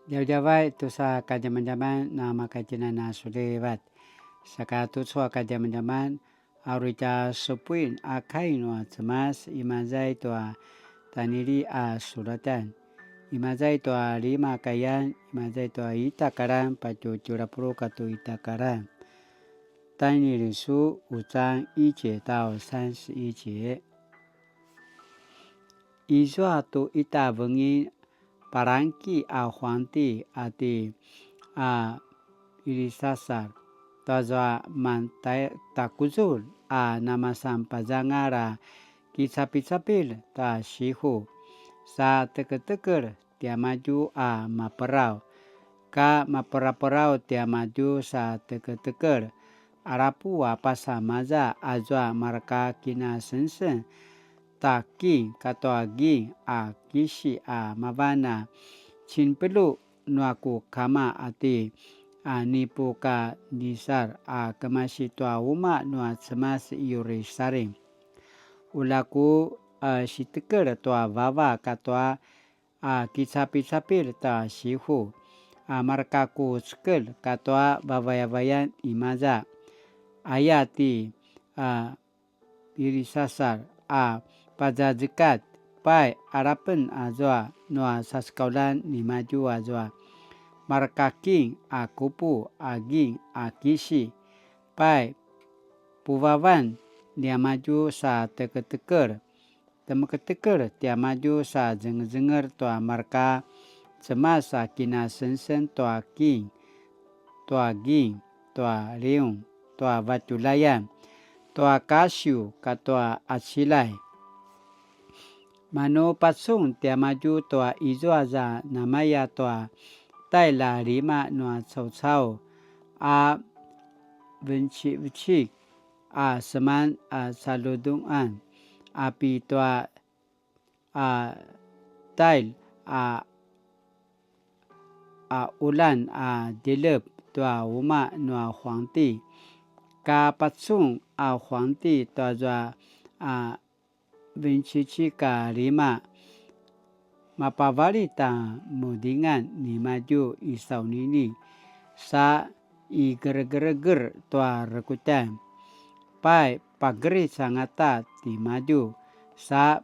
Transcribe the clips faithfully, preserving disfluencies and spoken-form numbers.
Djavadjavay tusa kadjamadjaman na makatjinan a sulivat. Saka tucu a kadjamadjaman, a uri tja supuin a kai nua Cemas, imaza i tua Tanili a sulatan. Imaza i tua lima kayan, imaza i tua ita karan, patje tjelu a puluq katua ita karan. 但以理書五章一節到三十一節。 Izua tu ita vengin palangki a huangti a ti a Ilisasar, tuazua mantai-, takuzulj a namasan pazangal a kicapicapilj ta sihu, sa teketekel tiamadju a maperaw, ka maperaperaw tiamadju sa teketekel, alapu a pasa maza azua marka kinasengseng ta king katua ging a kisi a mavan a cinpelu nua ku kama a ti a Nipukadnisar a kemasi tua umaq nua Cemas i Yirusalim. Ula ku, a, sitekel tua vava katua a kicapicapilj ta sihu, a marka ku cekelj katua vavayavayan imaza. Aya ti, a, Pilisasar a pazazekatj, pai alapen azua nua sasekauljan nimadju azua marka king a kupu a ging a kisi, pai puvavan niamadju sa teketekel, temeketekel tiamadju sa zengezenger tua marka Cemas a kinasengseng tua king, tua ging, tua liung, tua vatjulayan, tua kasiw katua acilay. Manu pacun tiamadju tua izua za namaya tua taila lima nua caucau a vencivecik a seman a caludungan a pi tua a tail a, a ulan a dilep tua umaq nua huangti, ka pacun a huangti tuazua a vincicik a lima, mapavalit a mudingan nimadju i saunini, sa i geregereger tua rekutjan. Pai pageric angata timadju, sa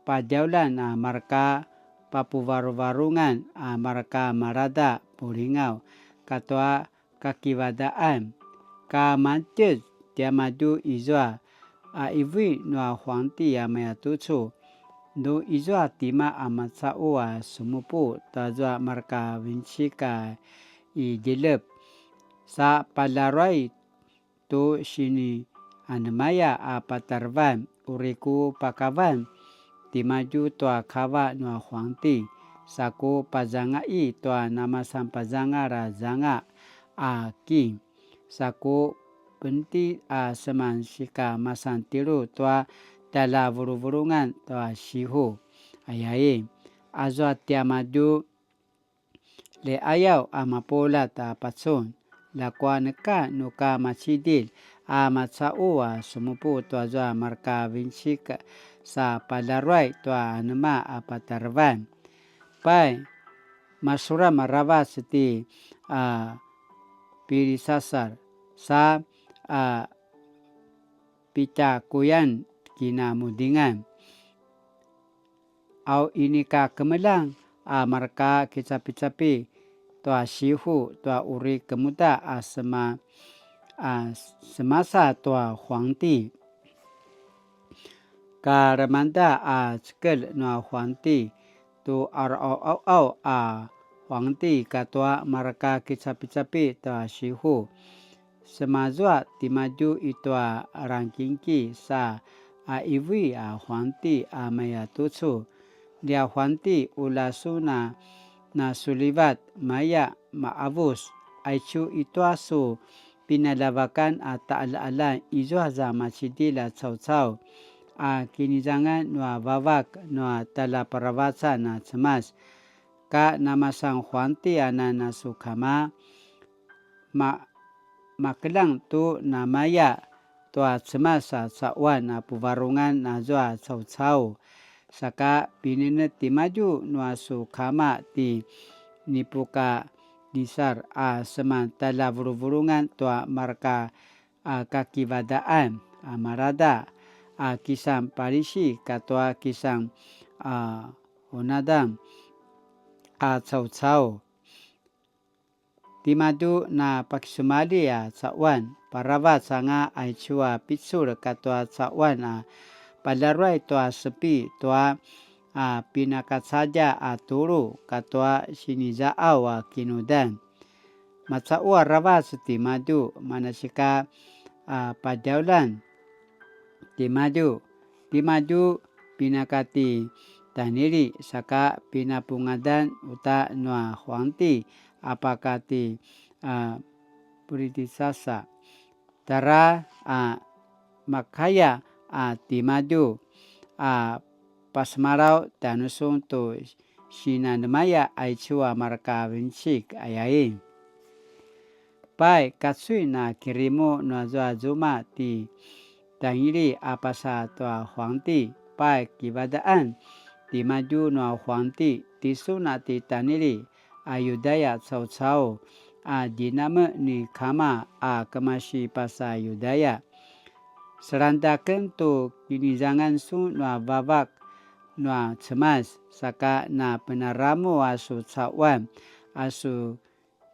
padjaulan a marka papuvaruvarungan a marka malada pulingaw katua kakivadaan, ka mantjez tiamadju izua a ivui nua huangti a mayatucu, nu izua tima a macaqu a semupu tazua marka vincik a i djelep, sa palaruai tu sini anemaya a patarevan, uri ku pakavan timadju tua kava nua huangti, sa ku pazanga'i tua namasan pazangal a zanga a king, sa ku penti a seman sika masan tjelu tua tjalavuluvulungan tua sihu. Ayai, azua tiamadju liayaw a mapuljat a pacun, ljakua neka nu ka macidilj a macaqu a semupu tuazua marka vincik sa palaruai tua anema a patarevan. Pai, masuram aravac ti a Pilisasar sa a pitakuyan kinamudingan. Au inika kemeljang a marka kicapicapi tua sihu tua uri kemuda a sema-, a semasa tua huangti. Ka lemangda a cekelj nua huangti tu arauauau a huangti katua marka kicapicapi tua sihu. Semazua timadju i tua rangkingki sa a ivui a huangti a mayatucu. Lia huangti, ula su na nasulivat maya maavus, aicu i tua su pinaljavakan a taqaljaqaljan izua za macidilj a caucau a kinizangan nua vavak nua tjaljaparavacan a Cemas. Ka namasan huangti anan a su kama, ma-, makeljang tu namaya tua Cemas a caquan a puvarungan azua caucau. Saka pinenetj timadju nua su kama ti Nipukadnisar a seman tjaljavuluvulungan tua marka a kakivadaqan a malada a kisan Palisi katua kisan a unadam a caucau. Timadju na pakisumalji a caquan, paravac anga aicu a picul katua caquan a paljaruay tua sepi tua a pinakacadja a tulu katua sinizaqaw a kinudan. Macaqu aravac timadju, manasika a padjaulan timadju. Timadju pinaka ti Tanili, saka pinapungadan uta nua huangti a paka ti a Puritisasa. Tara a makaya a timadju a pasemalaw tjanusun tu sinanemaya aicu a marka vencik, ayain. Pai, kacuin a kirimu nuazua zuma ti Tanili a pasa tua huangti. Pai, kivadaqan timadju nua huangti, tisun a ti Tanili a Yudaya caucau a djinameq ni kama a kemasi pasa Yudaya. Selangdaken tu kinizangan sun nua vavak nua Cemas, saka na penaramu a su caquan a su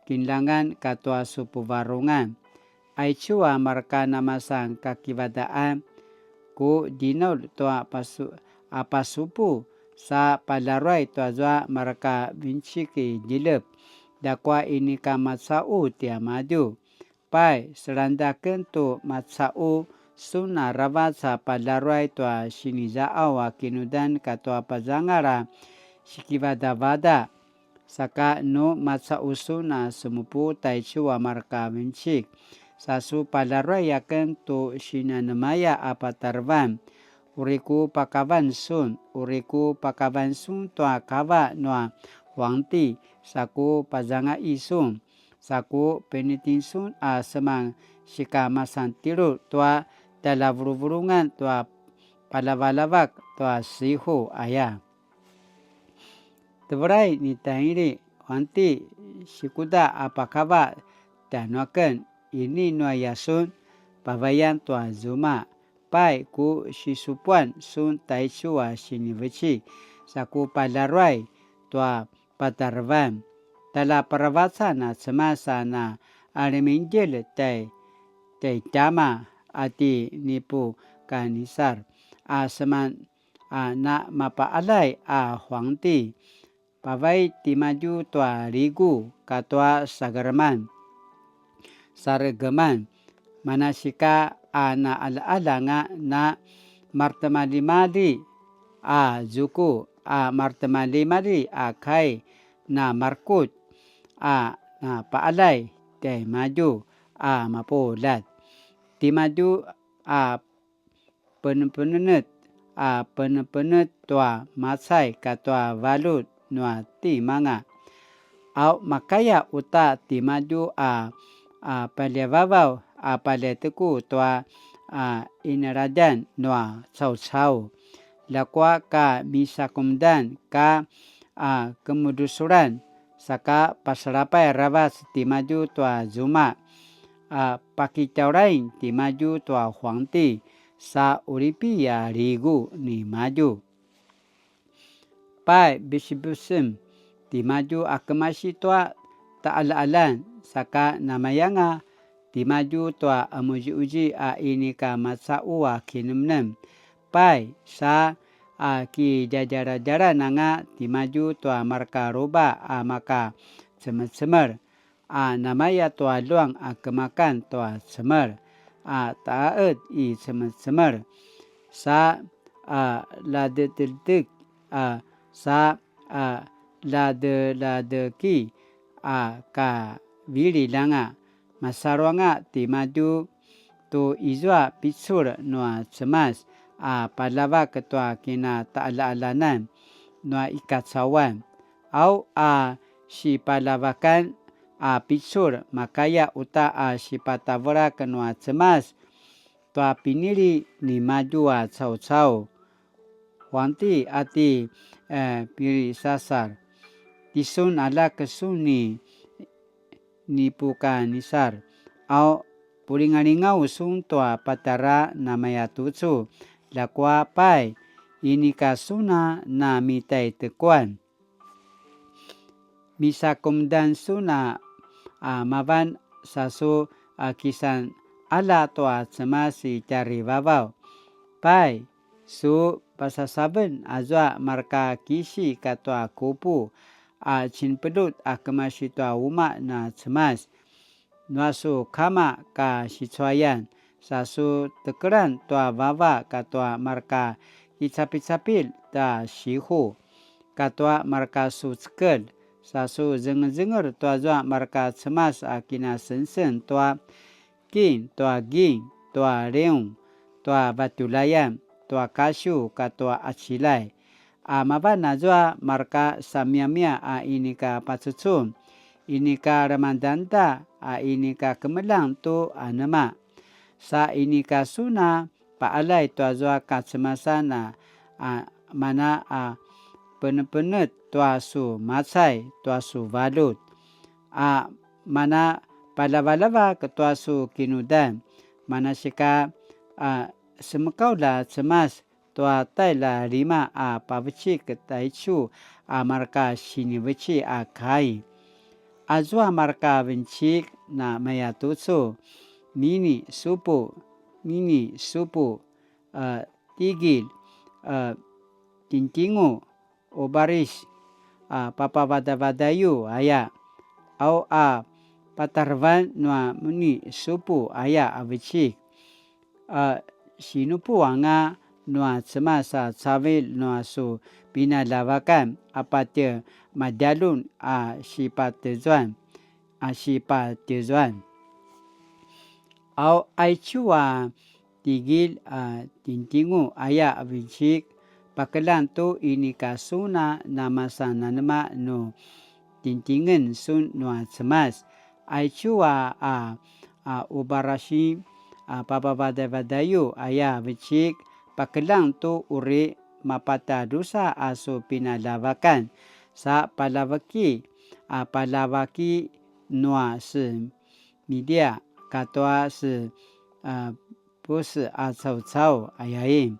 kinljangan katua su puvarungan. Aicu a marka namasan kakivadaqan, ku dinaulj tua pasu-, a pasupu sa paljaruay tuazua marka vincik i djilep, ljakua inika macaqu tiamadju. Pai, selangdaken tu macaqu sun aravac a paljaruay tua sinizaqaw a kinudan katua pazangal a sikivadavada, saka nu macaqu sun a semupu taicu a marka vencik, sa su paljaruay aken tu sinanemaya a patarevan. Uri ku pakavan sun, uri ku pakavan sun tua kava nua huangti, sa ku pazanga'i sun, sa ku piniting sun a seman sikamasan tjelulj tua tjaljavuluvulungan tua paljavaljavak tua sihu aya. Tevelay ni Tanili, huangti, sikuda a pakava tjanuaken, ini nua yasun pavayan tua zuma. Pai, ku sisupuan sun taicu a sinivecik, sa ku paljaruay tua patarevan. Tjaljaparavacan a Cemas a na alimindjel tai, tai tjama a ti Nipukanisar a seman a na mapaqaljay a huangti. Pavay timadju tua ligu katua sagereman, saregeman, manasika a na qaljaqalja anga na maretimaljimalji a zuku, a maretimaljimalji a kai na marekutj, a na paqaljay tjaimadju a mapuljat. Timadju a penepenenet, a penepenet tua macay katua valjut nua timanga. Au makaya uta timadju a, a paljavavaw, a paljateku tua, a inaladjan nua caucau. Ljakua ka misakumdan ka, a kemudrusulan, saka pasalapay aravac timadju tua zuma, a pakitjaulain timadju tua huangti, sa uripi a ligu nimadju. Pai, bisibusem timadju a kemasi tua taqaljaqaljan, saka namayanga timadju tua qemuziquzip a inika macaqu a kinemnem. Pai, sa a kidjadjaladjalan anga timadju tua marka ruba a maka cemecemel, a namaya tua luang a kemakan tua cemel, a taqed i cemecemel, sa a ladedeldek, a sa a ladeladeki a kavililj anga. Masalu anga timadju tu izua picul nua Cemas a paljavak tua kinataqaljaqaljanan nua i kacauan. Au a sipaljavakan a picul, makaya uta a sipatavelak nua Cemas tua pinili nimadju a caucau. Huangti a ti, eh, Pilisasar. tisun aljak sun ni Nipukanisar, au pulingalingaw sun tua patjara namayatucu, ljakua pai, inika sun a namitaitekuan. Misakumdan sun a, a mavan sa su a kisan qalja tua Cemas i tjarivavaw. Pai, su pasasaven azua marka kisi katua kupu a cinpelut a kemasi tua umaq na Cemas. Nua su kama ka sicuayan, sa su tekelan tua vava katua marka kicapicapil ta sihu, katua marka su cekelj, sa su zengezenger tuazua marka Cemas a kinasengseng tua kin, tua ging, tua liung, tua vatjulayan, tua kasiw, katua acilay. A mavan azua marka samiamia a inika pacucun, inika lemangdangda, a inika kemeljang tu anema. Sa inika sun a paqaljay tuazua kacemasan a, a mana a penepenet tua su macay, tua su valjut, a mana palavalavak tua su kinudan, manasika a semekaulj a Cemas tua tailalima a pavecik taicu a marka sinivecik a kai. Azua marka venecik namayatucu, nini supu, nini supu, a, tigilj, a, tintingu, ubaris, a, papavadavadayu aya, au a patarevan nua meni supu aya a vecik, a, sinupu anga nua Cemas a cavilj nua su pinaljavakan a patje madjaljun a sipatezuan, a sipatezuan. Au aicu a tigilj a tintingu aya a vecik, pakeljang tu inika sun a namasan anema nu tintingen sun nua Cemas. Aicu a, a, a ubarasi, a papavadavadayu aya a vecik, pakeljang tu uri mapata drusa a su pinaljavakan, sa paljavaki, a paljavaki nua se Midia katua se, a, Puse a caucau ayain.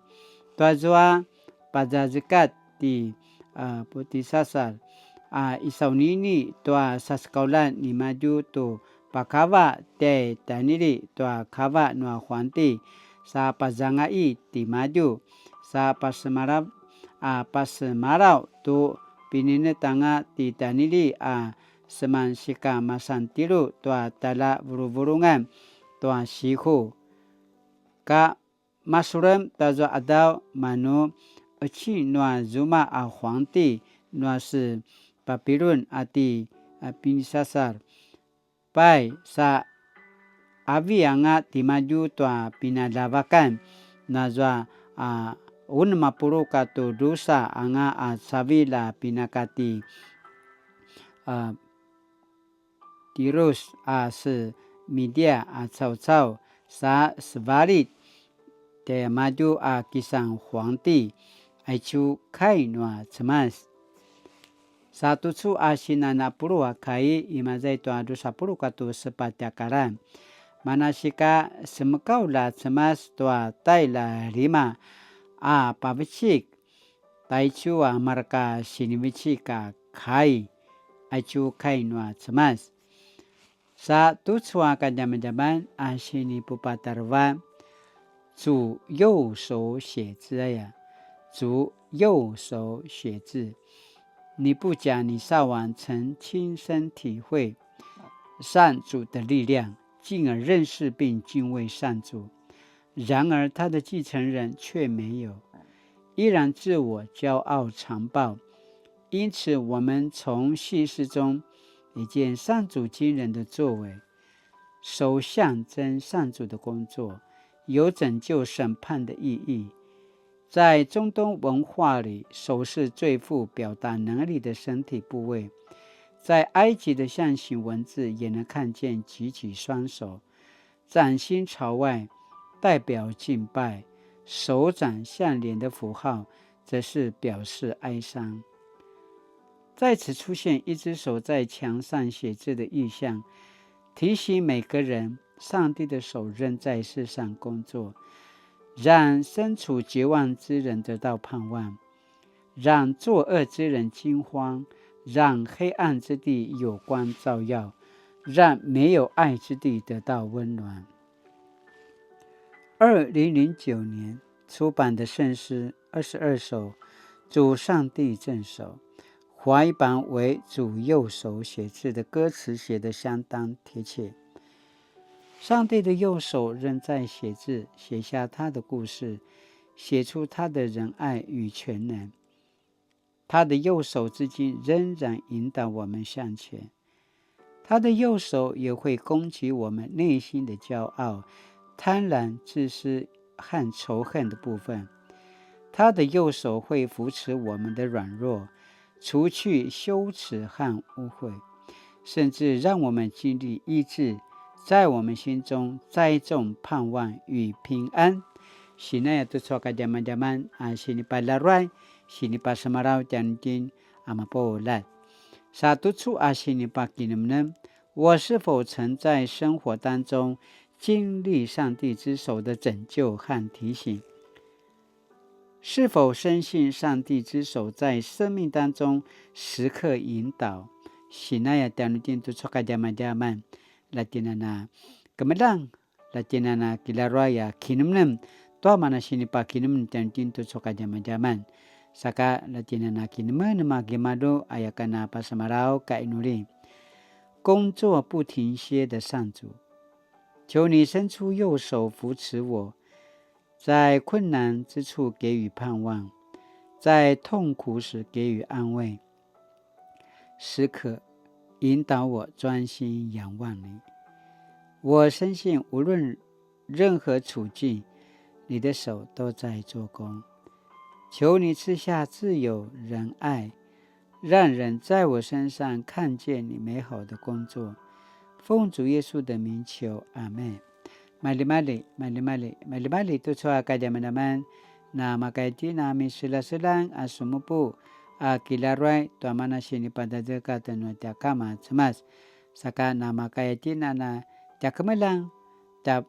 Tuazua pazazekat ti, a, Putisasar, a, isaunini tua sasekauljan nimadju tu pakava tjai Tanili tua kava nua Huangti, sa pazangai timadju, sa pasemalav, a, pasemalaw tu pininetanga ti Tanili a seman sika masan tjelu tua tjaljavuluvulungan tua sihu. Ka masulem tazua qadaw manu qeci nua zuma a Huangti nua se Papilun a ti, a, Pinisasar. Pai sa avi anga timadju tua pinaljavakan nazua, a, unem a puluq katua drusa anga a cavilj a pinakati, a, Tirus a se Midia a caucau sa sevalit tjaimadju a kisan Huangti, aicu kai nua Cemas. Sa tucu a sinan a puluq a kai, imaza i tua drusa puluq katua sepatj a karan. Manasika semekaulj a Cemas tua tailalima a pavecik, taicu a marka sinivecik a kai, aicu kai nua Cemas. Sa tucu a kadjamadjaman a sinipupatarevan, 主右手写字 aya, 主右手写字。尼布甲尼撒王曾亲身体会上主的力量，进而认识并敬畏上主。然而他的继承人却没有，依然自我骄傲残暴。因此，我们从叙事中 以及上主惊人的作为。手象征上主的工作，有拯救审判的意义。在中东文化里，手是最富表达能力的身体部位。在埃及的象形文字也能看见举起双手，掌心朝外，代表敬拜；手掌向脸的符号，则是表示哀伤。再次出現一隻手在牆上寫字的異象，提醒每個人，上帝的手仍在世上工作，讓身處絕望之人得到盼望，讓作惡之人驚慌，讓黑暗之地有光照耀，讓沒有愛之地得到溫暖。二零零九年出版的聖詩二十二首，主上帝正手，華語版為主右手寫字的歌詞寫得相當貼切。上帝的右手仍在寫字，寫下他的故事，寫出他的仁爱与全能。他的右手至今仍然引导我们向前。他的右手也会攻击我们内心的骄傲、贪婪、自私和仇恨的部分。他的右手会扶持我们的软弱，除去羞耻和污秽，甚至让我们经历医治，在我们心中栽种盼望与平安。Sinaya tucu a kadjamadjaman a sinipalaruay, sinipasemalaw tjanuitjen a mapuljat. Sa tucu a sinipakinemnem, 我是否曾在生活当中经历上帝之手的拯救和提醒？是否深信上帝之手在生命当中时刻引导？Sinaya tjanuitjen tucu a kadjamadjaman, latinana kemeljang, latinana kilaruay a kinemnem, tua mana sinipakinemnem tjanuitjen tucu a kadjamadjaman. Saka latinana kinemnem a kimalu aya kana pasemalaw ka inuli. 工作不停歇的上主，求你伸出右手扶持我，在困难之处给予盼望，在痛苦时给予安慰，时刻引导我专心仰望你。我深信，无论任何处境，你的手都在做工。求你赐下自由、仁爱，让人在我身上看见你美好的工作。奉主耶稣的名求，阿们。Maljimalji, maljimalji, maljimalji tucu a kadjamadjaman, na makaya itjen a miselaselang a sumupu a kilaruay tua mana sinipadadeka tenu tja kama cemas. Saka na makaya itjen a na tja kemeljang, tja,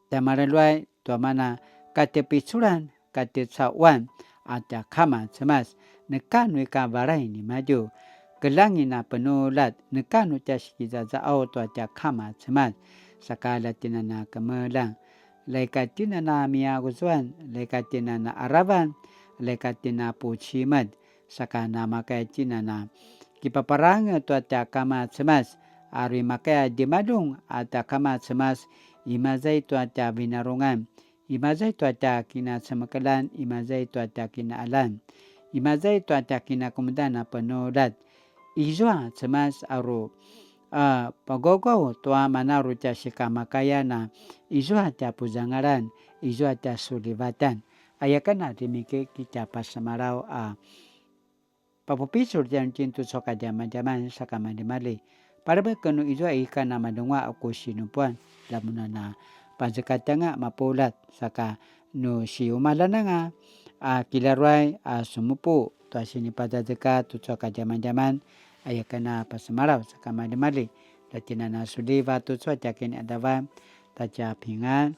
tja maraluay tua mana katepiculan, katecauan a tja kama cemas, neka nu ika varay nimadju, keljangin a penuljat, neka nu tja sikizazaaw tua tja kama cemas, saka latinana kemeljang, laika tinana miyaguzuan, laika tinana aravan, laika tina pucimed, saka na makaya tinana kipaparangez tua tja kama cemas, a uri makaya djemaljun a tja kama cemas, imaza i tua tja vinarungan, imaza i tua tja kinacemekeljan, imaza i tua tja kinaqaljan, imaza i tua tja kinakemudan a penuljat. Izua cemas a uri, a, pagaugaw tua mana uri tja sikamakayan a izua tja puzangalan, izua tja sulivatan. Aya kana rimiki ki tja pasemalaw a papupicul tjanuitjen tucu a kadjamadjaman saka maljimalji. Parebeken nu izua ika na maljenguaq a ku sinupuan, lamun a na pazekatjanga mapuljat, saka nu siumaljan anga a kilaruay a sumupu tua sinipazazeka tucu a kadjamadjaman, aya kana pasemalaw saka maljimalji. Latinana suliva tucu a tja kiniqadavan, ta tja pingan.